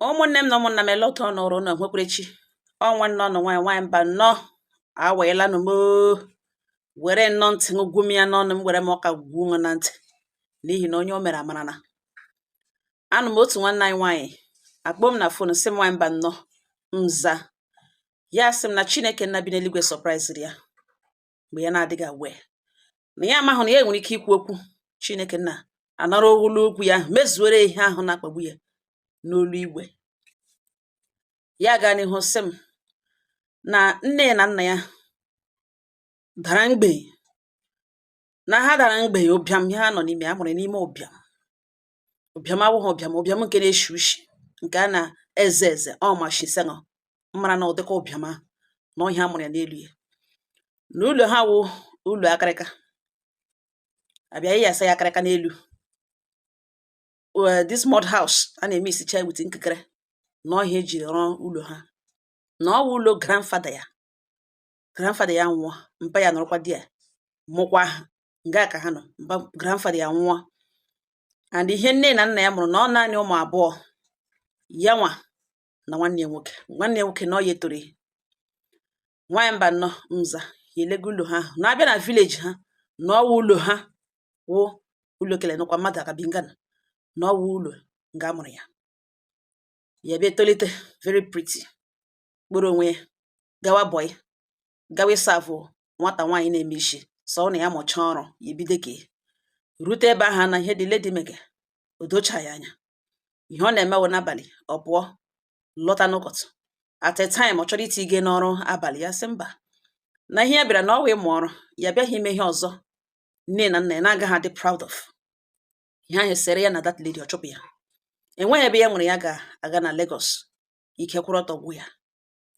Ụmụnne m na ụmụnna m, ele otu ọ nọrọ unu nwekwarechi ọ nwanne ọnụ nwaanyị nwaanyị mba nnọọ aweelanụ m oo. Were nnọọ ntị gwu m ya n'ọnụ m, were m ọka gwuo m na ntị, n'ihi na onye o mere amara na anụ m. Otu nwanne anyị nwaanyị akpọ m na phone, sị m, "Nwaanyị mba nnọọ." Nza ya sị m na Chineke nna bi n'eluigwe surprise ya mgbe ya na-adịghị aware, na ya amahụ na ya nwere ike ikwu okwu. Chineke nna anara olu okwu ya ahụ, mezuore ihe ahụ na-akpagbu ya n'olu igwe. Ya gaa n'ihu sị m na nne ya na nna ya dara mgbei, na ha dara mgbei ụbịam. Ihe ha nọ n'ime ya mụrụ n'ime ụbịam. Ụbịam awụghị ụbịam, ụbịam nke na-eshi ushi, nke a na-eze eze ọ mashisenọ mara na ụdịka ụbịam ahụ na ọhịa amụrụ ya n'elu ya. Na ụlọ ha wụ ụlọ akịrịka, abịa ya asa ya akịrịka n'elu. This mud house a na-eme isicha with nkekere na ọhịa ejiri rụọ ụlọ ha, na ọ wụ ụlọ grandfather ya. Grandfather ya nwụọ, mpa ya nọrọkwa di ya mụkwa ha nga ka ha nọ. Mpa grandfather ya nwụọ, and ihe nne na nna ya mụrụ na ọ naanị ụmụ abụọ, ya nwa na nwanne ya nwoke. Nwanne ya nwoke na ọ ya etoro ya. Nwaanyị mba nnọọ, nza ya elego ụlọ ha ahụ na-abịa na village ha, na ọwụ ụlọ ha wụ ụlọ kele nụkwa mmadụ aka bi ngana, na ọwụ ụlọ nga amụrụ ya. Ya bịa etolite very pretty, kpọrọ onwe ya gawa boy, gawa ịsavụ nwata nwaanyị na-eme isi sọ ọ na ya mụchaa ọrụ ya ebido ka ya rute ebe ahụ na ihe dị lady mege o docha ya anya. Ihe ọ na-eme wụ n'abalị ọ pụọ, lọta n'ụkọtụ. At a time ọ chọrọ iti ige n'ọrụ abalị, ya sị mba, na ihe ya bịara na ọ wụ ịmụ ọrụ, ya bịaghị ime ihe ọzọ nne na nna ya na-agaghị adị proud of. Ihe ahụ sere ya na that lady, ọ chụpụ ya. Enweghị ebe ya nwere ya ga-aga na Lagos. Ike kwụrụ ọtọ gwụ ya,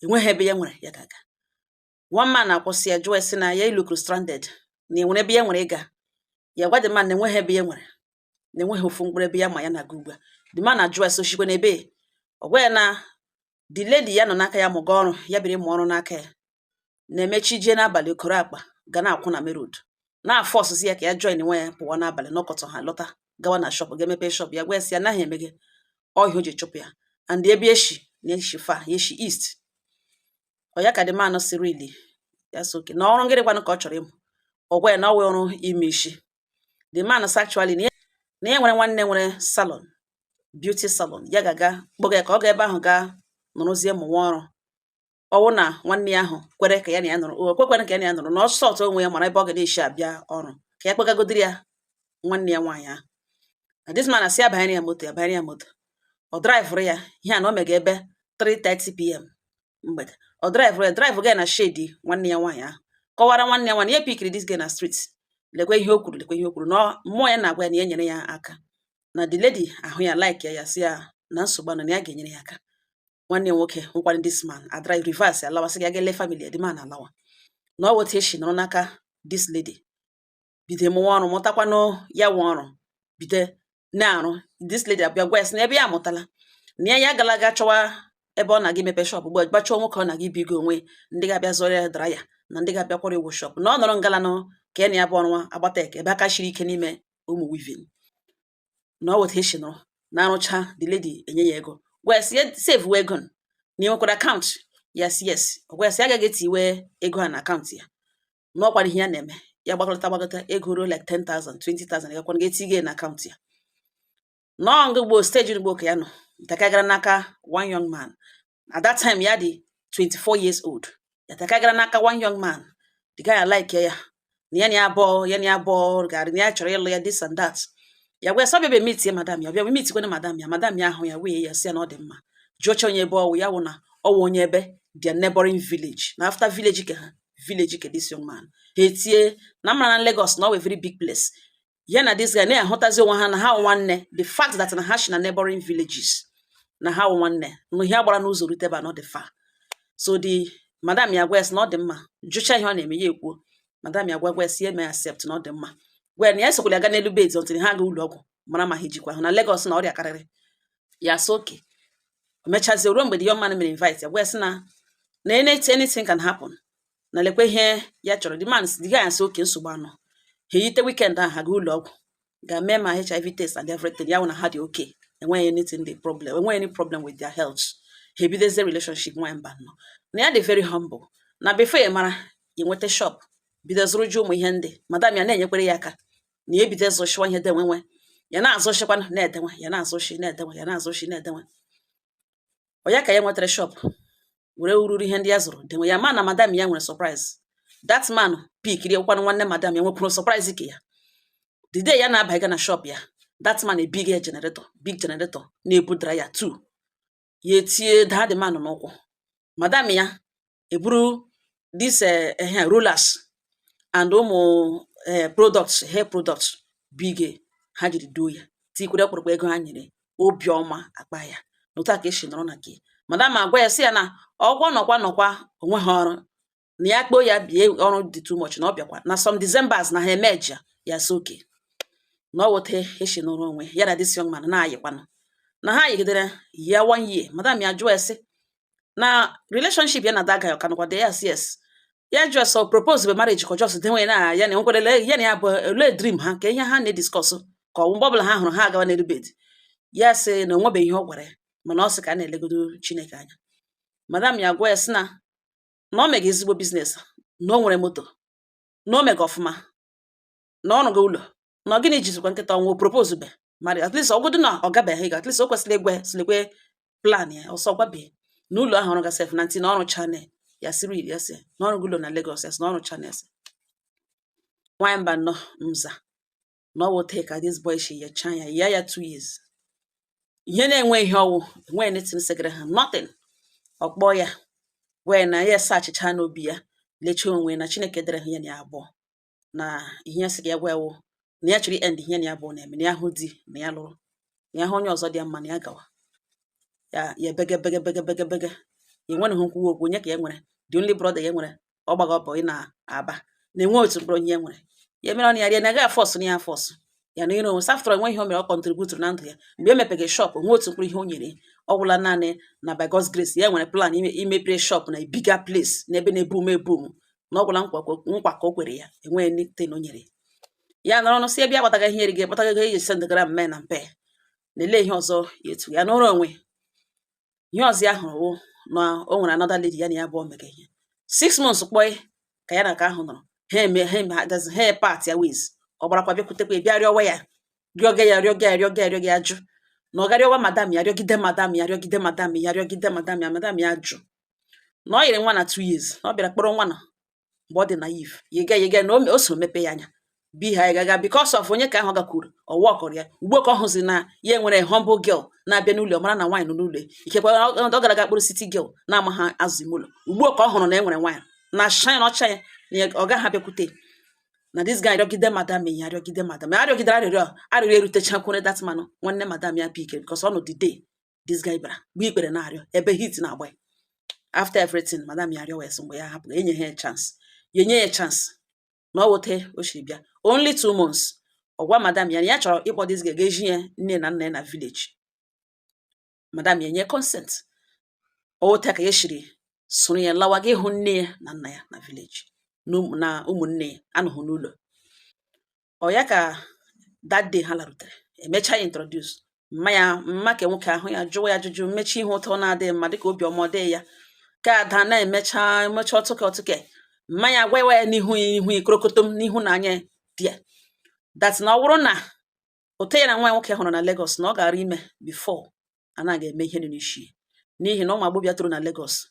enweghị ebe ya nwere ya ga-aga. One man akwụsị ya, jụọ ya sị na ya look stranded, na enwere ebe ya nwere ịga. Ya gwa the man na enweghị ebe ya nwere, na enweghị ofu mkpụrụ ebe ya ma ya na-aga ugbu a. The man na-ajụ ya sị oshikwe na ebe. Ọ gwa ya na the lady ya nọ n'aka ya mụga ọrụ, ya bịara ịmụ ọrụ n'aka ya, na-emechi jee n'abalị, okoro akpa ga na-akwụ na main road, na-afọ ọsụsụ ya ka ya join nwa ya pụwa n'abalị n'ọkọtọ, ha lọta gawa na shop ga-emepe shop. Ya gwa ya sị ya anaghị emeghe ọhịa o ji chụpụ ya, and ebe eshi na eshi fa ya eshi east. Ọ ya ka the man si really ya so okay, na ọrụ ngịrịkwanụ ka ọ chọrọ ịmụ. Ọ gwa ya na ọ wụ ọrụ ime ishi. The man sị actually na ya nwere nwanne nwere salon, beauty salon, ya ga-aga kpọga ya ka ọ ga ebe ahụ gaa nọrọzie mụwa ọrụ. Ọwụ na nwanne ya ahụ kwere ka ya na ya nọrọ, o kwekwere ka ya na ya nọrọ, na ọ sọtụ onwe ya mara ebe ọ ga na-eshi abịa ọrụ, ka ya kpọgagodiri ya nwanne ya nwaanyị ahụ. Na this man asị ya banyere ya moto, ya banyere ya moto, ọ drive ya. Ihe a na o mega ebe 3:30 p.m. mgbede. Ọ drive ya, drive ga na shedi nwanne ya nwaanyị ahụ, kọwara nwanne ya nwaanyị ya pickiri this girl na street, lekwe ihe o kwuru, lekwe ihe o kwuru, na mmụọ ya na-agwa ya na ya nyere ya aka, na the lady ahụ ya like ya, ya sị ya na nsogbu anọ, na ya ga-enyere ya aka. Nwanne ya nwoke hụkwara this man, a drive reverse alawa, sị ya ga ele family. The man alawa. Na ọ otu esi nọrọ n'aka this lady bido mụwa ọrụ, mụtakwanụ ya nwe ọrụ, bido na-arụ. This lady abịa gwa ya sị na ebe ya amụtala, na ya ya agala aga chọwa ebe ọ na-aga imepe shop ugbu a, gbachọọ nwoke ọ na-aga ibigo onwe, ndị ga-abịa zụrụ ya dryer na ndị ga-abịa kwọrọ ịwụ shop, na ọ nọrọ ngalanụ ka ya na ya bụ ọrụ agbata eke ebe aka shiri ike n'ime ụmụ weaving. Na ọ otu esi nọrọ na-arụcha, the lady enye ya ego, gwa ya sị ya save ego na ị nwekwara account. Yes. Ọ gwa ya sị ya agaghị etiwe ego a na account ya, na ọkwara ihe ya na-eme ya gbakọta gbakọta ego ruo like 10,000, 20,000, gakwana ga-eti na account ya. Nọọ nga ugbo stage ugbo ka ya nọ ntaka gara n'aka one young man. At that time ya dị 24 years old. Ya taka gara n'aka one young man. The guy like ya, na ya na ya abụọ, ya na ya abụọ gara, na ya chọrọ ịlụ ya, this and that. Ya gwa ya sọ bịa meet ya madam, ya bịa meet kwene madam ya. Madam ya ahụ ya wee ya sị ya na ọ dị mma, jụọcha onye ebe ọwụ. Ya wụ na ọwụ onye ebe their neighboring village, na after village ke ha, village ke this young man. Ha etie na mara na Lagos na ọ wụ a very big place. Ya na this guy na-ahụtazi onwe ha na ha wụ nwanne. The fact that na ha shi na neighboring villages, na ha wụ nwanne, na ihe agbara n'ụzọ rute ebe a na ọ dị far. So the madam ya gwa ya sị na ọ dị mma, jụcha ihe ọ na-eme, ya ekwuo. Madam ya gwa ya sị ya eme accept, na ọ dị mma. Gwa ya na ya sokwara ya ga n'elu bed until ha ga ụlọ ọgwụ mara ma ha ejikwa ahụ na Lagos na ọrịa karịrị ya. Sị oke o mechazie ruo mgbe the young man mere invite ya, gwa ya sị na anything can happen, na lekwa ihe ya chọrọ. The man, the guy asị oke nsogbu anọ. Ha eyite weekend ahụ, ha ga ụlọ ọgwụ ga mee ma HIV test and everything, ya wụ na ha dị okay. Enweghị anything the problem, enweghị any problem with their health. Ha ebidozie relationship. Nwaanyị mba nọ na ya dị very humble, na before ya mara ya enweta shop, bido zụrụ ju ụmụ ihe ndị madam ya na-enyekwere ya aka, na ya ebido zụchiwa ihe denwenwe ya na-azụchikwanụ na-edenwe ya, na-azụchi na-edenwe ya, na-azụchi na-edenwe. Ọ ya ka ya nwetara shop were ururu ihe ndị ya zụrụ denwe ya, ma na madam ya nwere surprise. That man pikiri kwanụ nwanne madam ya nwekwuru surprise ke ya. The day ya na-abanye na shop ya, that man ebig ya generator, big generator na-ebu dryer two. Ya etie daa the man n'ụkwụ. Madam ya eburu this rollers and ụmụ products, hair products big, ha jiri duo ya tikwere ọkpụrụkpụ ego ha nyere. Obiọma akpa ya na otu a ka esi nọrọ na nke madam. Agwa ya sị ya na ọgwọ nọkwa nọkwa onwe ha ọrụ, na ya kpoo ya bie ọrụ dị too much, na ọ bịakwa na some Decembers na ha emeji ya, sị oke na ọ wote esi nọrọ onwe ya na this young man na-ayịkwanụ na ha yigidere ya one year. Madam ya jụọ ya sị na relationship ya na that guy ọ ka nọkwa dị ya? Yes. Ya jụọ sọ propose be marriage, ka ọ just denwe na ya na enwekwerele ya na ya bụ ole dream ha, ka ihe ha na-ediscuss, ka ọ mgbe ọbụla ha hụrụ ha agawa n'elu bed. Ya sị na onwebeghị ihe ọ gwara ya, mana ọ sị ka a na-elegodo Chineke anya. Madam ya gwa ya sị na na o mega ezigbo business, na o nwere moto, na o mega ọfụma, na ọ rụgo ụlọ, na ọ gịnị jizikwa nkịta ọnwụ propose be marry. At least ọgụdụ na ọ gabeghị ịga, at least o kwesịrị ịgwa ya silekwe plan ya ọsọ gwabe na ụlọ ahụ ọrụ gasef na ntị na ọrụ channel ya siri ya sị na ọrụ ụlọ na Lagos, ya sị na ọrụ channel sị. Nwaanyị mba nnọọ mza na ọ wụ ka this boy shi ya cha ya ya ya 2 years, ihe na-enwe ihe ọwụ enweghị anything segere ha, nothing. Ọ kpọọ ya wee na ya esa achịcha n'obi ya, lechaa onwe na Chineke dere ha ya na ya abụọ, na ihe ya sị ka ya gwa ya wụ na ya chọrọ end ihe na ya abụọ na-eme, na ya hụ di na ya lụrụ, na ya hụ onye ọzọ dị ya mma na ya gawa ya. Ya bege bege bege bege bege, ya enwereghị nkwuwa okwu. Onye ka ya nwere? The only brother ya nwere, ọ gbaga ọbọ ị na-aba na-enwe otu mkpụrụ onye ya nwere. Ya mere ọnụ ya rie na agaghị force na ya force ya na ire onwe. After enwe ihe o mere, ọ contribute na ndụ ya mgbe emepeghị shop nwe otu mkpụrụ ihe o nyere. Ọ gwụla naanị na by God's grace ya nwere plan imepere shop na a bigger place n'ebe na-ebum ebum, na ọ gwụla nkwa nkwa ka o kwere ya. Enweghị anything o nyere ya. Nọrọ n'ụsị ebe ya gbataga ihe eri gị kpataga ego eji sendgara mme na mpe na-ele ihe ọzọ ya etu ya nọrọ onwe. Ihe ọzọ ya hụrụ wụ na o nwere another lady ya na ya abụọ mega ihe 6 months kpọị ka ya na ka ahụ nọrọ ha eme ha eme ha part ya ways. Ọ gbarakwa bịakwutekwa, bịa rịọwa ya, rịọga ya, rịọga ya, rịọga ya, rịọga ya, jụ na ọ ga rịọwa madam ya, rịọgide madam ya, rịọgide madam ya, rịọgide madam ya. Madam ya jụ na ọ yiri nwa na 2 years, na ọ bịara kpọrọ nwa na mgbe ọ dị naive, yega yega na o so mepe ya anya bi ha gaga because of onye ka ahụ gakwuru ọwa ọkọrọ ya. Ugbu a ka ọ hụzi na ya nwere humble girl na-abịa n'ụlọ, mara na nwaanyị nọ n'ụlọ. Ikekwe ọ gara aga kpụrụ city girl na-ama ha azụ ime ụlọ. Ugbu a ka ọ hụrụ na e nwere nwaanyị na shine ọcha ya, na ọ gaghị abịakwute na this guy. Rịọgide madam ya, rịọgide madam ya, arịọgidere arịrịọ, arịrịọ erutechakwure that man. Nwanne madam ya pikere because ọ nọ the day this guy bịara gba ikpere na-arịọ ebe heat na-agba ya. After everything madam ya arịọ wee sị mgbe ya hapụ enye ha chance, ya enye ya chance na ọ wote o siri bịa only 2 months. Ọ gwa madam ya na ya chọrọ ịkpọ this guy ga-eji ya nne na nna ya na village. Madam ya nye consent. Ọ wote ka ya shiri soro ya lawa ga ịhụ nne ya na nna ya na village na ụmụnne ya anọghị n'ụlọ. Ọ ya ka that day ha larutere, emecha ya introduce mma ya, mma ka nwoke ahụ ya jụwa ya ajụjụ mmechi ihe ụtọ na-adịghị mma, dịka obiọma ọ dịghị ya ka ada na-emecha emecha ọtụke ọtụke. Mma ya gwa ya n'ihu ya, ihu ikorokotom n'ihu na anya di ya, that na ọ bụrụ na ụtọ ya na nwa ya nwoke hụrụ na Lagos, na ọ gara ime before anaghị eme ihe dị n'isi, n'ihi na ụmụ agbọbịa toro na Lagos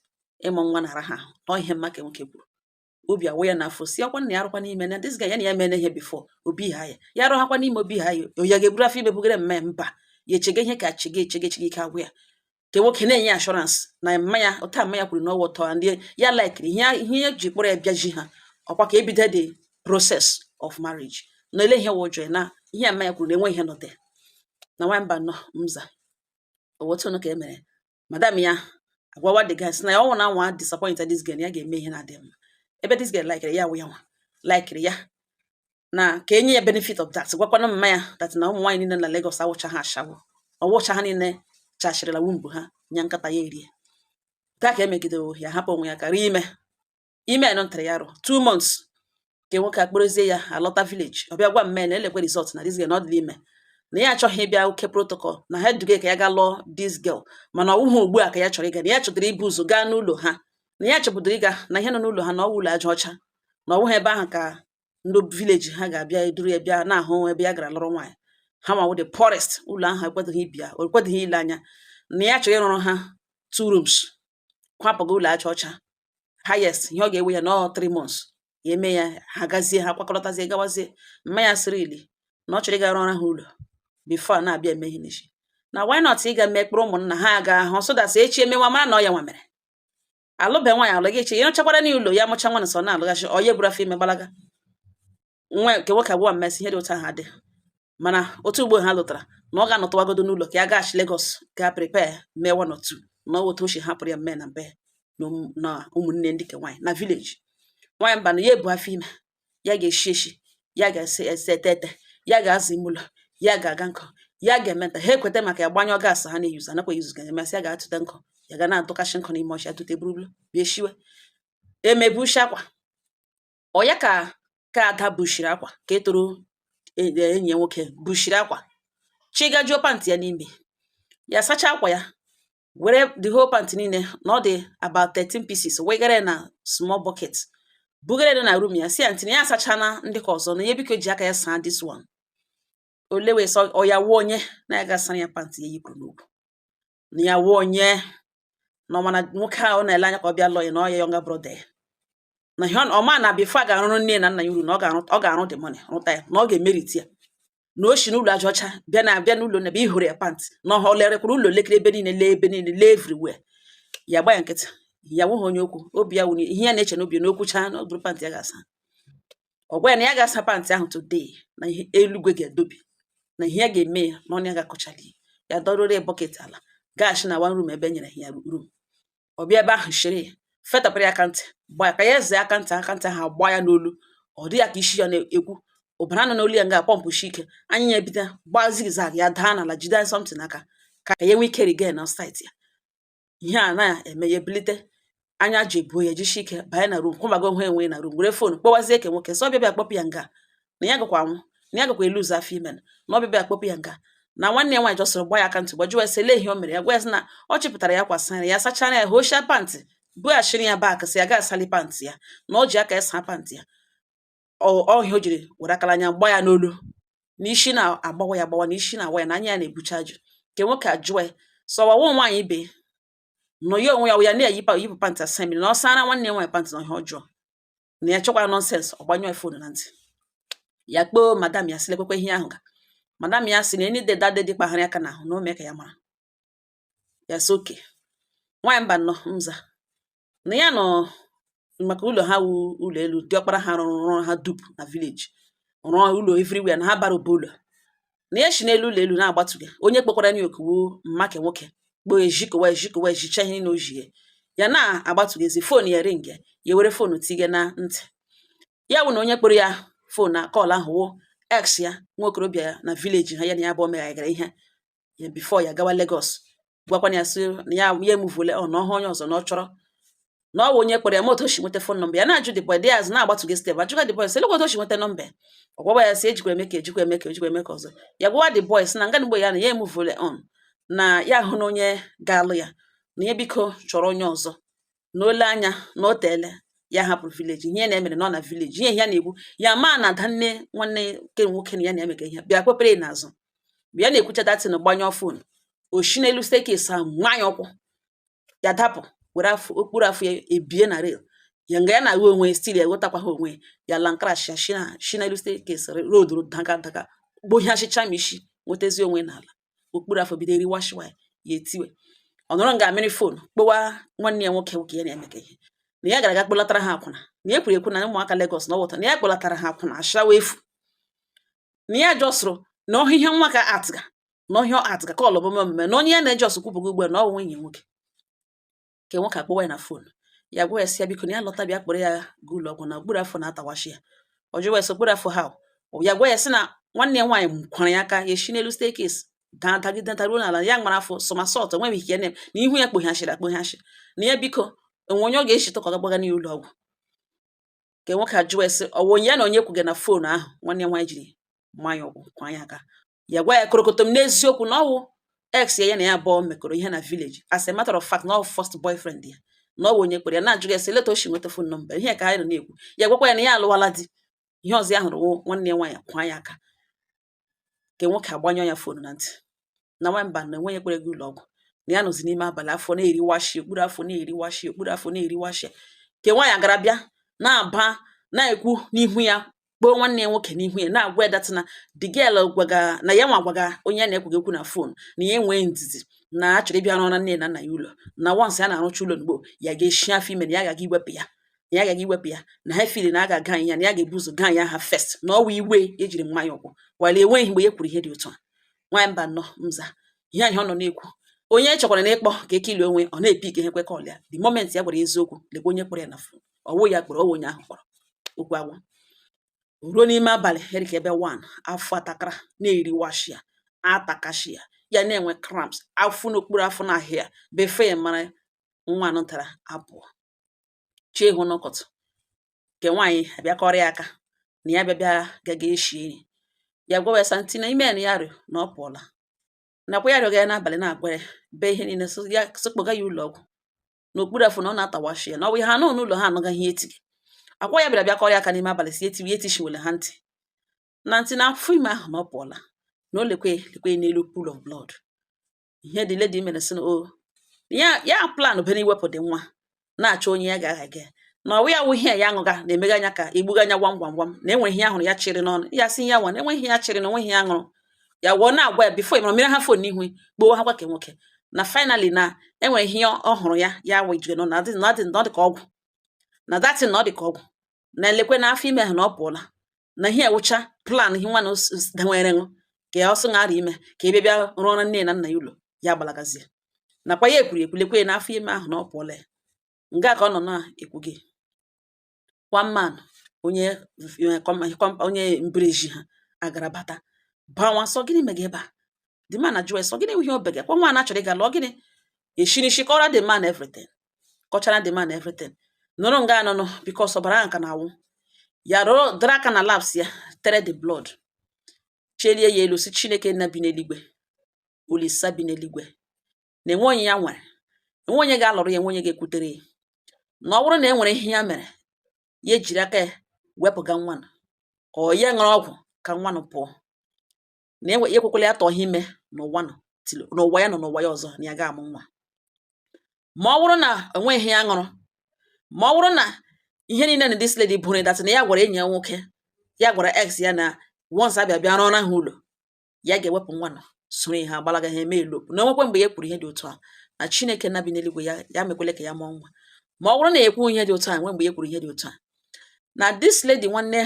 ịmụ nwa na ara ha ahụ. Na ihe mma ka nwoke kwuru, obi awụ ya n'afọ, si ọkwa na ya arụkwa n'ime na this guy ya na ya mene ihe before obi ha ya, ya arụghakwa n'ime obi ha ya, ya ga-eburu afọ ime bugere mma ya mba. Ya echege ihe ka chege echege echege ike agwụ ya. Ka nwoke na-enye assurance na mma ya ụta mma ya kwuru na ọwụ ụtọ ndị ya likiri ihe ihe ya ji kpọrọ ya bịa ji ha ọkwa ka ebido the process of marriage, na ele ihe wụ ụjọ ya na ihe mma ya kwuru na enwe ihe nọte na nwamba nọ mza owotunu ka e mere. Madam ya agwawa the guy sị na ya ọnwụ na anwa disappoint this girl, na ya ga-eme ihe na-adị mma ebe this girl likere ya, wụ ya nwa likere ya, na ka enye ya benefit of that. Gwakwana mma ya that na ụmụ nwaanyị niile na Lagos awụcha ha ashawo, ọwụcha ha niile chashirila wumbu ha nya nkata ya erie taa ka emegide ya hapụ onwe ya karịa ime ime nọ ntara ya arụ 2 months ka nwoke akpọrọzie ya alọta village. Ọ bịa gwa mme na elekwe result na this girl na ọ dịla ime. Na ya achọghị ịbịa oke protocol na ha duga ka ya gaa lụọ this girl, mana ọ wụghị ugbu a ka ya chọrọ ịga, na ya chọdoro ibu ụzọ gaa n'ụlọ ha, na ya chọbudoro ịga na ihe nọ n'ụlọ ha, na ọ wụ ụlọ aja ọcha, na ọ wụghị ebe ahụ ka ndị village ha ga-abịa eduru ya bịa na-ahụ ebe ya gara lụrụ nwaanyị. Ha ma wụ the poorest. Ụlọ ahụ ekwedoghị ibi ya, o ekwedoghị ile anya. Na ya chọrọ ịrụrụ ha two rooms, kwapụga ụlọ aja ọcha. Highest ihe ọ ga-ewe ya nọọ 3 months, ya eme ya, ha gazie, ha kwakọrọtazie, gawazie. Mma ya sịrị ili na ọ chọrọ ịga rụọra ha ụlọ before a na-abịa eme ihe n'isi, na why not ịga mee kpụrụ ụmụnna ha aga hụ, so that echi emewa mara na ọ ya nwa mere alụbe nwaanyị alụ gị echi ịrụchakwara n'ụlọ ya, mụcha nwa na sọ na-alụghachi ọ ya eburu afọ ime gbalaga nwa nke nwoke abụọ. Mmesị ihe dị otu ahụ adị, mana otu ugbo ha lụtara na ọ ga-anọtụwagodo n'ụlọ ka ya gaghachi Lagos gaa prepare mee one or two, na ọ otu o si hapụrụ ya mme na mbe na ụmụnne ndị ke nwaanyị na village. Nwaanyị mba na ya ebu afọ ime, ya ga-eshi eshi, ya ga-ese ese, ete ete, ya ga-aza ime ụlọ, ya ga-aga nkụ, ya ga-eme nta. Ha ekweta maka ya gbanyụọ gas ha na-eyuzu, anakwa eyuzu, ga emesị ya ga-atụte nkụ, ya ga na-adọkashi nkụ n'ime ọchịa, tute buruburu bịa eshiwe emebushi akwa. Ọ ya ka ada bushiri akwa ka e toro enyi ya nwoke bushiri akwa chigajuo pant ya n'ime ya, sacha akwa ya, were the whole pant niile na ọ dị about 13 pieces, wegara ya na small bucket, bugara ya na room ya, si ya ntị na ya asachana ndị ka ọzọ, na ya biko ji aka ya saa this one. Ole wee sọ ọ ya wụ onye na ya ga-asara ya pant ya yipụrụ n'ukwu, na ya wụ onye na ọ mana nwoke ahụ ọ na-ele anya ka ọ bịa lụọ ya, na ọ ya younger brother ya, na ihe ọ ma na before a ga-arụrụ nne na nna ya uru, na ọ ga-arụ, ọ ga-arụ the money rụta ya, na ọ ga-emerit ya, na o si n'ụlọ aja ọcha bịa na bịa n'ụlọ na ebe ihụrụ ya pant, na ọ lerekwara ụlọ, lekere ebe niile, lee ebe niile, lee everywhere. Ya gba ya nkịtị, ya nwụghị onye okwu obi ya wunye ihe ya na-eche n'obi na okwucha na ọ bụrụ pant ya ga-asa. Ọ gwa ya na ya ga-asa pant ahụ today, na ihe eluigwe ga-edobi, na ihe ya ga-eme ya na ọnụ ya ga-akọchali ya. Dọrọrọ ya bucket ala, gaghachi na one room ebe e nyere ya room. Ọ bịa ebe ahụ, shiri fetapụrụ ya aka ntị, gba ya ka ya zee aka ntị, aka ntị ahụ agba ya n'olu. Ọ dị ya ka isi ya na-ekwu ụbara nọ n'olu ya, nga pọmpụ shi ike, anya ya ebido gbaa zigzag, ya daa n'ala, jide something aka ka ya nwee ike regain na sight ya. Ihe a na-eme ya ebilite, anya ji ebuo ya, jishi ike banye na room, kwụbago onwe enwe na room, were phone kpọwazie ke nwoke, sọ ọbịa bịa kpọpụ ya nga, na ya gakwa anwụ, na ya gakwa eluzu afọ ime, na ọbịa bịa kpọpụ ya nga. Na nwanne ya nwaanyị jọsọrọ gba ya aka ntị, gbajuo ya sị lee ihe o mere ya. Gwa ya sị na ọ chịpụtara ya kwasara ya, sachara ya hoshia pant, bughachiri ya back, sị ya ga asali pant ya, na o ji aka ya saa pant ya. Ọhịa o jiri were akara anya gba ya n'olu, na isi na-agbawa ya agbawa, na isi na-awa ya, na anya ya na-ebucha ajụ. Nke nwoke ajụọ ya sọwawo nwaanyị ibe nọ ya onwe ya wụ ya na-eyipụ yipụ pant asa mmiri, na ọ sara nwanne ya nwaanyị pant, na ihe ọjọọ na ya chọkwara nonsense. Ọ gbanyụọ phone na ntị ya, kpoo madam ya, sị lekwekwe ihe ahụ ga. Madam ya sị na any day that day dị kpagharị aka n'ahụ na o mee ka ya mara. Ya sị oke nwaanyị mba nọ nza na ya nọ maka ụlọ ha wu ụlọ elu, diọkpara ha rụrụ rụrụ ha dupu na village, rụọ ụlọ everywhere, na ha bara ụba ụlọ, na ya si n'elu ụlọ elu na-agbatuga. Onye kpọkwara ya oku wu mma ke nwoke kpoo ejikowa ejikowa ejicha ihe niile o ji ya na-agbatugezi phone ya ring ya, ya were phone tinye na ntị ya, wụ na onye kpọrọ ya phone na call ahụ wụ ex ya, nwa okorobịa ya na village ha, ya na ya abụọ meghagara ihe ya before ya gawa Lagos. Gwakwana ya sị na ya ya emuvuole ọ na ọhụ onye ọzọ na ọ chọrọ, na ọ wụ onye kpọrọ ya ma otu o si nweta phone number ya. Na-ajụ the boy dị azụ na-agbatuge step, ajụga the boy sị lekwa otu o si nweta nọmba ya. Ọ gwawa ya sị ejikwa eme ka ejikwa eme ka ejikwa eme ka ọzọ. Ya gwawa the boy sị na nga mgbe ya na ya emuvuole on, na ya hụ na onye ga-alụ ya, na ya biko chọrọ onye ọzọ, na ole anya na o teele ya hapụrụ village, ihe na-emere na ọ na village ihe ya na-ekwu ya ma na ada nne nwanne nke nwoke na ya na-emega ihe bịa kwepere n'azụ. Mgbe ya na-ekwucha datin, gbanyụọ phone, o shi n'elu staircase ahụ nwa ya ụkwụ, ya dapụ, were afọ okpuru afọ ya ebie na rail ya, nga ya na-ahụ onwe still ya ghọtakwa ha onwe ya la crash ya shi na shi n'elu staircase road daga daga gbohiachicha ma isi nwetazi onwe n'ala, okpuru afọ bido eriwashiwa ya. Ya etiwe, ọ nọrọ nga amịrị phone kpọwa nwanne ya nwoke nwoke ya na-emega ihe, na ya gara aga kpọlatara ha akwụna, na ya kwuru ekwu na ụmụaka Lagos na ọ wụta, na ya kpọlatara ha akwụna ashawa efu, na ya jọsụrụ na ọhụ ihe nwa ka atịga na ọhịa atịga ka ọlọbụme omume, na onye ya na-eje ọsụ kwupụgo ugbu a na ọ bụ nwunye nwoke nke nwoke. Akpọwa ya na phone, ya gwa ya sị ya biko na ya lọta bịa kpọrọ ya gaa ụlọ ọgwụ, na okpuru afọ na-atawashi ya. Ọ jụwa ya sị okpuru afọ ha? Ya gwa ya sị na nwanne ya nwaanyị kwara ya aka, ya esi n'elu staircase daa, dagide, daruo n'ala, ya mara afọ somersault, enweghị ike na ihu ya kpoghashiri akpoghashi, na ya biko enwe onye ọ ga-eshitụ ka ọ gbaga n'ihu ụlọ ọgwụ. Nke nwoke ajụwa ya sị ọ wụ onye ya na onye kwuga na phone ahụ nwanne ya nwaanyị jiri mmanya ọgwụ kwa ya aka. Ya gwa ya korokotom n'eziokwu na ọwụ ex ya, ya na ya abụọ mekọrọ ihe na village. As a matter of fact, na ọ first boyfriend ya, na ọ bụ onye kpere ya na-ajụ ya sị leta o si nweta phone number ihe ka anyị nọ na-ekwu. Ya gwakwa ya na ya alụwala di. Ihe ọzọ ya hụrụ wụ nwanne ya nwaanyị kwa ya aka nke nwoke agbanyụọ ya phone na ntị na nwamba na enweghị ekpere gị ụlọ ọgwụ, na ya nọzi n'ime abalị, afọ na-eriwashi okpuru, afọ na-eriwashi okpuru, afọ na-eriwashi. Nke nwaanyị agara bịa na-aba na-ekwu n'ihu ya, kpọọ nwanne ya nwoke n'ihu ya, na-agwa ya that na the girl gwaga na ya nwa gwaga onye ya na-ekwuga ekwu na phone na ya enwee ndidi, na a chọrọ ịbịa rụọra nne na nna ya ụlọ, na once ya na-arụcha ụlọ mgbo ya ga-eshi afọ ime, na ya gaga iwepụ ya, na ya gaga iwepụ ya, na ha feel na a ga-aga ya, na ya ga-ebu ụzọ gaa ya ha first, na ọwa iwe ejiri mmanya ụkwụ wale enweghị mgbe ya kwuru ihe dị otu a. Nwaanyị mba nnọọ nza ihe ahụ ọ nọ na-ekwu, onye chọkwara na ịkpọ ka ekili onwe ọ na-epick ihe kwe call ya. The moment ya gwara eziokwu, lekwa onye kpọrọ ya na phone, ọwụ ya kpọrọ, ọwụ onye ahụ kpọrọ okwu agwụ. Ruo n'ime abalị erika ebe 1, afọ atakara na-eriwashi ya, atakashi ya, ya na-enwe cramps, afọ n'okpuru afọ na-ahịa ya befe ya mara nwa anụ tara apụọ chi ịhụ n'ụkọtụ. Nke nwaanyị abịakọrọ ya aka na ya bịa bịa gaga eshi nri. Ya gwawa ya sa ntị na ime na ya rịọ na ọ pụọla, nakwa ya rịọga ya n'abalị na-agwa ya bee ihe niile so ya sịkpọga ya ụlọ ọgwụ n'okpuru afọ na ọ na-atawashi ya, na ọ bụ ihe ha nọ n'ụlọ ha anụga ihe etigi akwa. Ya bịara bịa kọrọ ya aka n'ime abalị si etiwe etishiwele ha ntị na ntị na afọ ime ahụ na ọ pụọla, na o lekwe lekwe n'elu pool of blood. Ihe dị lady mere sị na o ya ya plan bere iwepụ dị nwa na-achọ onye ya ga-agha gị na ọwụ ya wụ ihe ya aṅụga na-emega anya ka egbuga anya gwam gwam gwam, na enwere ihe ya hụrụ ya chịrị n'ọnụ ya, sị ya nwa na enweghị ihe ya chịrị na onweghị ya ṅụrụ. Ya wụọ na-agwa ya before ịmara mmiri ha phone n'ihu kpoo ha kwa ke nwoke na finally na enwere ihe ọ hụrụ ya ya wejire nọ na adị na adị na ọ dị ka ọgwụ, na datin na ọ dị ka ọgwụ, na elekwe na afọ ime ahụ na ọ pụọla, na ihe ewụcha plan ihe nwa na denwere ṅụ ka ya ọsọ ṅara ime ka ebe bịa rụọrọ nne na nna ya ụlọ ya gbalagazie, nakwa ya ekwuru ekwu lekwe na afọ ime ahụ na ọ pụọla. Ya nga ka ọ nọ na-ekwu gị, one man onye onye mbreji ha agara bata bawa sọ gịnị mega ebe a. The man ajụọ ya sọ gịnị ihe o bega kwa nwa na achọrọ ịga lụọ gịnị eshirishi kọrọ the man everything, kọchara the man everything nụrụ nga anụnụ because ọbara ahụ ka na-awụ ya rụrụ dara aka na laps ya tere the blood, chelie ya elu si Chineke nna bi n'eluigwe, Olisa bi n'eluigwe, na enwe onye ya nwere, enwe onye ga-alụrụ ya, enwe onye ga-ekwutere ya, na ọ bụrụ na e nwere ihe ya mere ya ejiri aka ya wepụga nwa nụ, ọ ya ṅụrụ ọgwụ ka nwa nụ pụọ, na enwe ya ekwekwala ya tọọ ime n'ụwa nụ till n'ụwa ya nọ n'ụwa ya ọzọ na ya ga-amụ nwa, ma ọ bụrụ na enweghị ihe ya ṅụrụ, ma ọ bụrụ na ihe niile na this lady buru that na ya gwara enyi ya nwoke, ya gwara ex ya na once abịa bịa rụọra ha ụlọ ya ga-ewepụ nwa nọ soro ihe agbalaga ha eme elope, na onwekwe mgbe ya kwuru ihe dị otu a, na Chineke na bi n'eluigwe ya ya mekwele ka ya mụọ nwa, ma ọ bụrụ na ekwu ihe dị otu a nwe mgbe ya kwuru ihe dị otu a, na this lady nwanne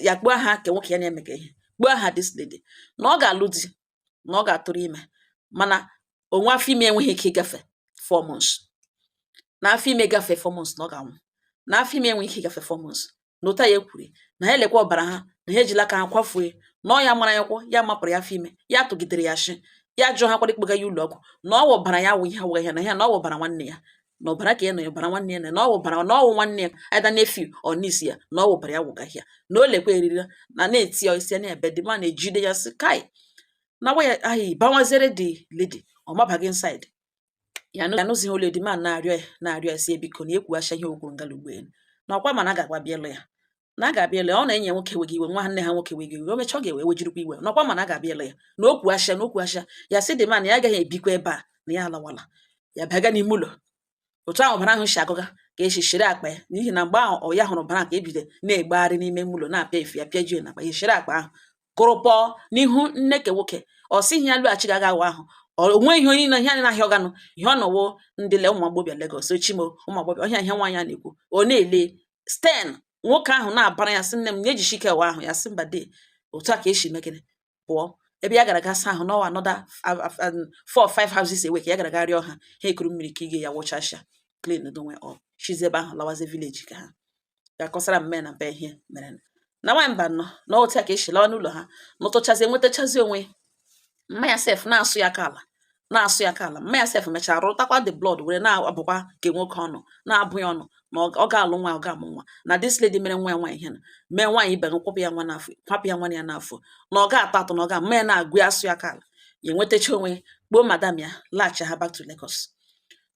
ya kpọọ aha ka nwoke ya na-emega ihe, kpọọ aha this lady na ọ ga-alụ di, na ọ ga-atụrụ ime, mana onwe afọ ime enweghị ike ịgafe 4 months, na afọ ime gafee 4 months na ọ ga-anwụ, na afọ ime enweghị ike ịgafe 4 months, na ụta ya ekwuri na ha elekwa ọbara ha na ha ejila aka ha kwafue, na ọ ya mara ya kwụ ya mapụrụ ya afọ ime ya tụgidere ya shi ya jụọ ha kwara ikpụga ya ụlọ ọgwụ, na ọ wụbara ya wụ ihe awụghị ihe na ihe na ọ wụbara nwanne ya, na ọbara ka ya na ọbara nwanne ya na ọ wụbara na ọ wụ nwanne ya either nephew or niece ya, na ọ wụbara ya wụga ya, na o lekwa eriri na na-eti ya isi ya na-ebe. The man ejide ya sị kai na gwa ya ahụ bawaziere the lady ọ mabaghị inside ya anụzighị olu. The man na-arịọ ya na-arịọ ya si biko na ekwughachi ihe o kwuru ngala ugboelu na ọkwa mana a ga-agwa bịa ịlụ ya, na a ga-abịa ịlụ ya, ọ na enyi ya nwoke weghị iwe, nwa nne ha nwoke weghị iwe, o mechaa ọ ga-ewe wejirikwa iwe, nakwa mana a ga-abịa ịlụ ya na o kwughachia na o kwughachia. Ya sị the man ya agaghị ebikwa ebe a, na ya alawala ya baga n'ime ụlọ. Otu ahụ ọbara ahụ si agụga ka esi shiri akpa ya, n'ihi na mgbe ahụ ọ ya hụrụ ọbara ka ebido na-egbegharị n'ime ụlọ na-apịa efe ya pịajuo na akpa ya, shiri akpa ahụ kụrụpọọ n'ihu nne ke nwoke. Ọ sịghị ya lụghachi ga awa ahụ o nweghị ihe onye ihe anyị na-ahịa ọganụ ihe ọ nọwo ndị le ụmụ agbọbịa Lagos ochimo ụmụ agbọbịa ọhịa ihe nwaanyị a na-ekwu ọ na-ele sten nwoke ahụ na-abara ya sị nne m na ejisi ike wa ahụ ya sị mba de otu a ka esi megịnị pụọ ebe ya gara gasa ahụ n'ọwa another four or five houses away ka ya gara ga rịọ ha, ha ekuru mmiri ka ige ya wụchasịa clean donwe up shizi ebe ahụ lawazie village ka ha ga-akọsara mme na mpe ihe mere na nwaanyị mba nọ na otu a ka esi lawa n'ụlọ ha nụtụchazie nwetachazi onwe mma ya sef na-asụ ya aka ala na-asụ ya aka ala. Mma ya sef mechara rụtakwa the blood were na-abụkwa nke nwoke ọnụ na-abụ ya ọnụ Na ọ ga-alụ nwa, ọ ga-amụ nwa na this lady mere nwa ya nwaanyị ihe na mee nwaanyị ibe kwapụ ya nwa n'afọ, kwapụ ya nwa ya n'afọ, na ọ ga-atọ atọ, na ọ ga-ama ya na-agụ ya asụ ya ka ala ya enwetacha onwe kpoo. Madam ya laghachi ha back to Lagos.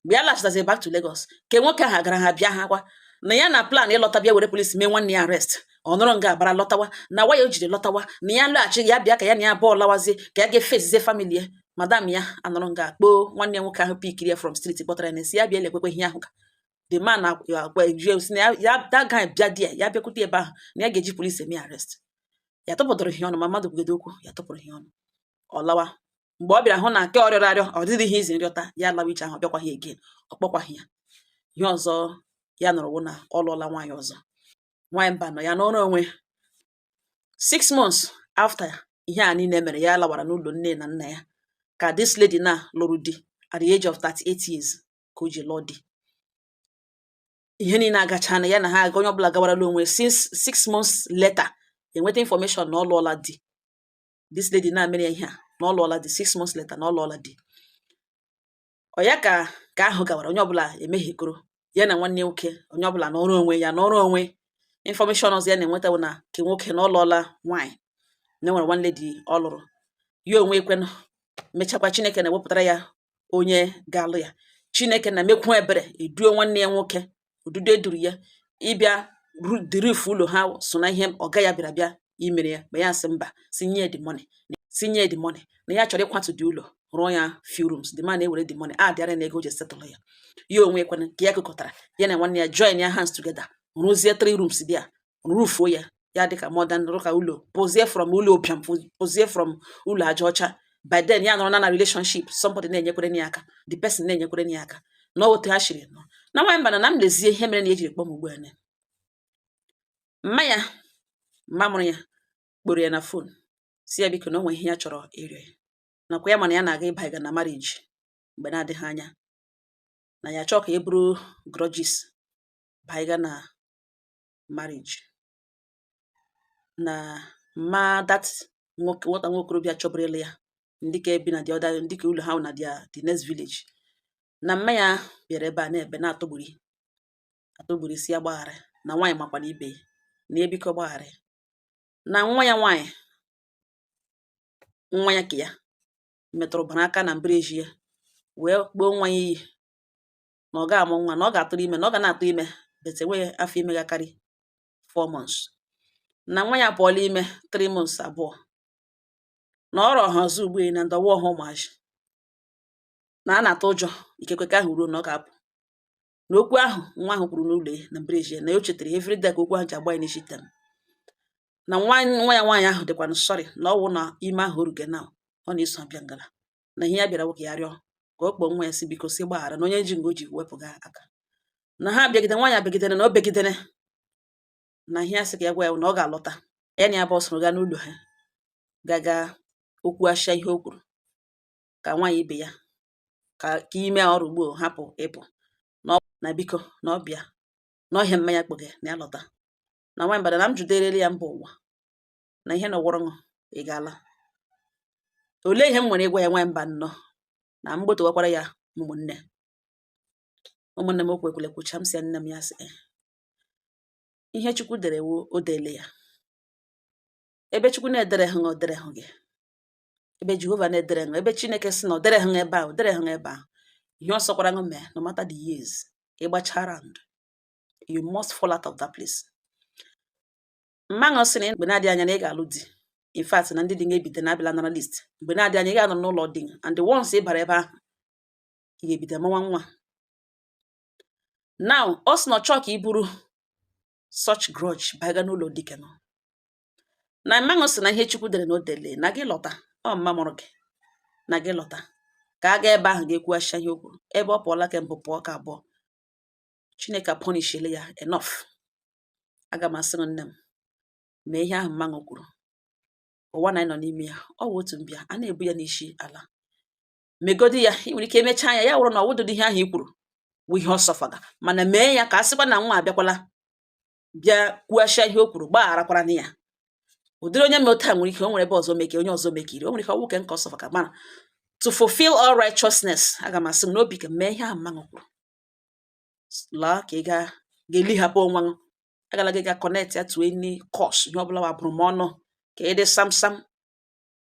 Mgbe ya laghachitazi back to Lagos, ke nwoke ahụ gara ha bịa ha gwa na ya na plan ịlọta bịa were polisi mee nwanne ya arrest. Ọ nọrọ nga abara lọtawa na waya o jiri lọtawa na ya laghachi, ya bịa ka ya na ya abụọ lawazie, ka ya ga-efezizie family ya. Madam ya anọrọ nga kpoo nwanne ya nwoke ahụ pickiri ya from street, kpọtara ya na esi ya bịa elekwekwe ihe ahụ ka the man na-agwa eju si na ya that guy bịa there, ya bịakwute ebe ahụ, na ya ga-eji polisi eme arrest. Ya tụpụtara ihe ọnụ ma mmadụ kwugodo okwu, ya tụpụrụ ihe ọnụ, ọ lawa. Mgbe ọ bịara hụ na nke ọ rịọrọ arịọ ọ dịghị ihe izi nrịọta, ya lawa ije ahụ, ọ bịakwaghị again, ọ kpọkwaghị ya. Ihe ọzọ ya nụrụ wụ na ọ lụọla nwaanyị ọzọ. Nwaanyị mba nọ ya n'ọrụ onwe. 6 months after ihe a niile mere, ya lawara n'ụlọ nne na nna ya, ka this lady na lụrụ di at the age of 38 years ka o ji lụọ di. Ihe niile agachana ya na ha aga, onye ọbụla gawarala onwe. Since 6 months later, enweta information na ọ lụọla di. This lady na mere ya ihe a, na ọ lụọla di. 6 months later, na ọ lụọla di. Ọ ya ka ahụ gawara, onye ọbụla emehiekoro ya na nwanne nwoke, onye ọbụla n'ọrụ onwe ya n'ọrụ onwe. Information ọzọ ya na-enweta bụ na ke nwoke na ọ lụọla nwaanyị, na enwere one lady ọ lụrụ. Ya onwe ekwenụ mechakwa, Chineke na-ewepụtara ya onye ga-alụ ya. Chineke na-emekwu ebere, eduo nwanne ya nwoke odudo eduru ya ịbịa the roof ụlọ ha so na ihe ọga ya bịara bịa imere ya. Ma ya sị mba, si nye the money, si nye the money, na ya chọrọ ịkwatu dị ụlọ, rụọ ya few rooms. The man ewere the money a dịara na ego o ji settle ya. Ya onwe ekwenụ ka ya kụkọtara ya na nwanne ya, join ya hands together, rụzie three rooms dị a, roofuo ya, ya dịka modern rụka ụlọ, pụzie from ụlọ ụbịam, pụzie from ụlọ aja ọcha. By then ya nọrọ na relationship, somebody na-enyekwere ya aka, the person na-enyekwere ya aka na otu ha shiri nọ na nwaanyị mbana na m lezie ihe mere na ejiri kpọọ m ugbu a. Mma ya, mma mụrụ ya, kpọrọ ya na phone, si ya biko, na o nwere ihe ya chọrọ ịrịọ ya, nakwa ya mana ya na-aga ịbanye na marriage mgbe na-adịghị anya, na ya chọọ ka e buru grudges banye na marriage. Na mma that nwoke, nwata nwokorobịa chọburu ịlụ ya, ndị ka ebi na the other, ndị ka ụlọ ha na the next village, na mma ya bịara ebe a na-ebe na-atụgburi atụgburi, si ya gbaghara, na nwaanyị makwana ibe ya, na ya biko gbaghara, na nwa ya nwaanyị, nwa ya ka ya metụrụ bara aka na mbreji ya wee kpoo nwa ya iyi na ọ ga-amụ nwa, na ọ ga-atụrụ ime, na ọ ga na-atụ ime, but enweghị afọ ime ga-akarị 4 months, na nwa ya pụọla ime 3 months abụọ, na ọ rọ ha ọzọ ugbu a na ndọwa ọha ụmụazị, na a na-atụ ụjọ ikekwe ka ahụ ruo na ọ ga-apụ. Na okwu ahụ nwa ahụ kwuru n'ụlọ ya na mbreji ya, na o chetara everyday ka okwu ahụ ji agba ya n'isi tem, na nwa nwa ya nwaanyị ahụ dịkwanụ sorry, na ọ wụ na ime ahụ oruge na ọ na-eso abịa ngala, na ihe ya bịara nwoke ya rịọ ka ọ kpọọ nwa ya, si biko, si gbaghara, na onye ji nga o ji wepụga aka na ha bịagide nwaanyị abịagidere na o begidere, na ihe ya sị ka ya gwa ya na ọ ga-alọta ya na ya bụ soro gaa n'ụlọ ha gaga okwu asịa ihe o kwuru ka nwaanyị ibe ya ka ime ọrụ ugbo hapụ ịpụ, na ọ na biko na ọ bịa na ọhịa mmanya kpọga na ya lọta. Na nwaanyị mbada na m juderele ya mba ụwa na ihe na ọwụrụ ị gaala. Olee ihe m nwere ịgwa ya? Nwaanyị mba nnọọ na m gbotowakwara ya ụmụnne ụmụnne m okwu ekwule kwucha m si ya nne m ya sị, "Eh, ihe Chukwu dere wo o deele ya. Ebe Chukwu na-edere hụ, o dere hụ gị. Ebe Jehova na-edere hụ, ebe Chineke sị na o dere hụ ebe ahụ, o dere hụ ebe ahụ. Ihe ọ sọkwara ṅụ mee, no matter the years ịgbacha round, you must fall out of that place." Mma ṅụ sị na mgbe na-adịghị anya na ị ga-alụ di. In fact, na ndị di ga-ebite na abịala nara list. Mgbe na-adịghị anya ị ga-anọ n'ụlọ di, and the once ị bara ebe ahụ, ị ga-ebido mụwa nwa. Now ọ sị na ọ chọọ ka i buru such grudge baga n'ụlọ di gị nọ. Na mma ṅụ sị na ihe Chukwu dere na o dele, na gị lọta, ọ mma mụrụ gị, na gị lọta ka a gaa ebe ahụ ga-ekwughachia ihe o kwuru. Ebe ọ pụọla ke mbụ, pụọ ka abụọ, Chineke apunishile ya enough. Aga m asị gị, nne m, mee ihe ahụ mma ṅụ kwuru. Ụwa na anyị nọ n'ime ya, ọ wụ otu mbịa, a na-ebu ya n'isi ala. Megodi ya, ị nwere ike emechaa ya, ya wụrụ na ọwụdụdị ihe ahụ i kwuru wụ ihe ọ sọfaga, mana mee ya ka a sịkwa na nwa abịakwala bịa kwughachia ihe o kwuru, gbagharakwara na ya. Ụdịrị onye mee otu a nwere ike o nwere ebe ọzọ meke, onye ọzọ mekiri, o nwere ike ọ wụ ke nke ọ sọfaga, mana to fulfill all righteousness, aga m asị m n'obi ka mee ihe ahụ mma ṅụ kwuru. Laa ka ị gaa Ga-elihapụ onwe gị, agala gị ga connect ya to any curse, ihe ọbụla wabụrụ m ọnụ ka ị dị sam sam,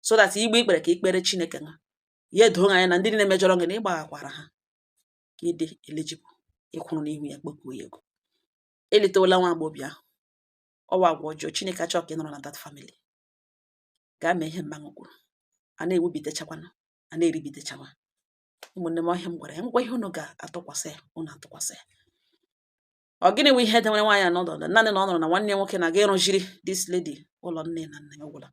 so that igbe ikpere ka ikpere Chineke ṅụ ya edoo anya na ndị niile mejọrọ gị na ịgbaghakwara ha, ka ị dị eligible ịkwụrụ n'ihu ya kpọkuo ya ego. Elitewela nwa agbọghọbịa ahụ, ọwa agwa ọjọọ. Chineke achọ ka ị nọrọ na that family. Gaa mee ihe mmanwụ kwuru, a na-ewubitechakwanụ, a na-eribitechawa. Ụmụnne m, ọhịa m gwara ya ngwa, ihe unu ga-atụkwasị ya, unu atụkwasị ya. Ọ gịnị wụ ihe dewere nwaanyị a n'ọnọdụ naanị na ọ nọrọ na nwanne ya nwoke na-aga ịrụziri this lady ụlọ nne na nna ya gwụla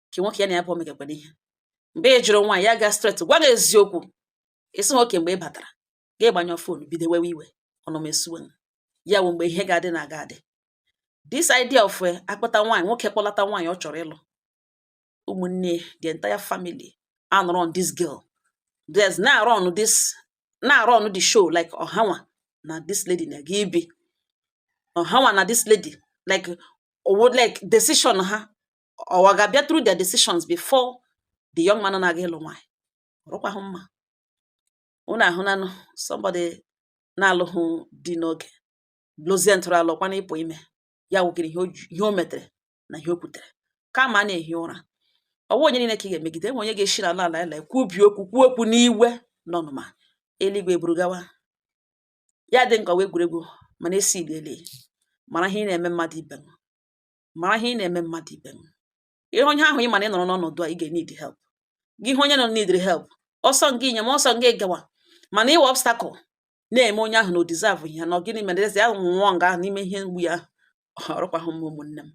nke nwoke ya na ya bụ omegakwara ihe. Mgbe ị jụrụ nwaanyị, ya ga straight gwa gị eziokwu, isi nwoke. Mgbe ị batara, gị gbanyụọ phone, bido wewe iwe, ọnụma esuwe ya wụ mgbe ihe ga-adị na aga adị. This idea of akpọta nwaanyị, nwoke kpọlata nwaanyị ọ chọrọ ịlụ, ụmụnne, the entire family anọrọ on this girl, there's na-arụ on this, na-arụ on the show, like ọhanwa na this lady na-aga ibi, ọhanwa na this lady, like owo, like decision ha ọwa ga-abịa through their decisions before the young man na-aga ịlụ nwaanyị. Ọrụkwahụ mma unu ahụnanụ somebody na-alụghụ di n'oge lụzie ntụrụ alụ kwana ịpụ ime ya wụgịrị ihe o ihe o metere na ihe o kwutere kama a na-ehi ụra. Ọwụ onye niile ka ị ga-emegide, enwe onye ga-esi n'ala ala ala kwubi okwu, kwuo okwu n'iwe n'ọnụma, eluigwe buru gawa ya dị nkọwa egwuregwu. Mana esi iliele, mara ihe ị na-eme mmadụ ibe m, mara ihe ị na-eme mmadụ ibe m. Ihe onye ahụ ị ma na ị nọrọ n'ọnọdụ a, ị ga-need help. Gị hụ onye nọ need help, ọsọ ngị nye m, ọsọ ngị gawa, mana ịwa obstacle na-eme onye ahụ na o deserve ihe na ọ gịnị mere eze ya nwụọ nga ahụ n'ime ihe mgbu ya. Ọrụkwahụ mma, ụmụnne m,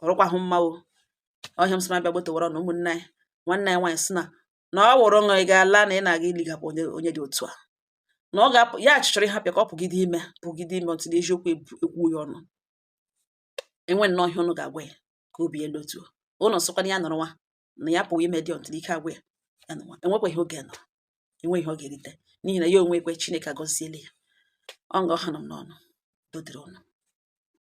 ọrụkwahụ mma o. Ọhịa m sị m abịa gbotowara na ụmụnne anyị, nwanne anyị nwaanyị sị na na ọ wụrụ ṅụ, ị ga-ala na ị na-aga iligapụ onye onye dị otu a, na ọ ga-apụ ya chọrọ ịhapụ ya ka ọ pụgide ime, pụgide ime otu na eziokwu ekwu ya ọnụ. Enwe nnọọ ihe unu ga-agwa ya ka obi ya lotuo. Unu sịkwana ya nọrọ nwa na ya pụwa ime dị ọtụrụ ike agwụ ya, ya nọrọ, enwekwa ihe oge nọrọ, enwe ihe ọ ga-erite, n'ihi na ya onwe ekwe Chineke agọziela ya. Ọ nga ọha nọ m n'ọnụ dodiri ụnụ.